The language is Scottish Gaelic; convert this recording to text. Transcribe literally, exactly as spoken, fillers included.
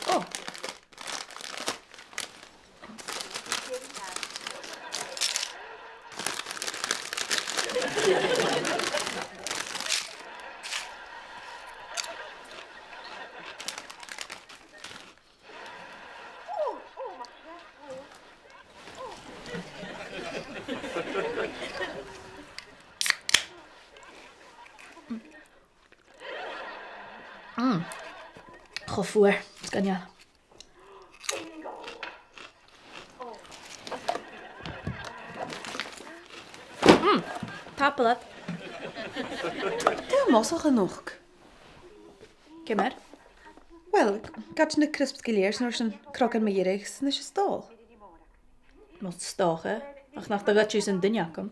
Oh. Mm. Cho fuar. Sgoinneil. Mm. Tapadh leat. Dè tha mosach a-nochd? Ciamar? Uill, ghoid na crisps gu lèir, 's an uair sin crogainn mu dheireadh, 's a-nis a' stòl. Mus stòl, ach nach do ghoid thusa an duine agam.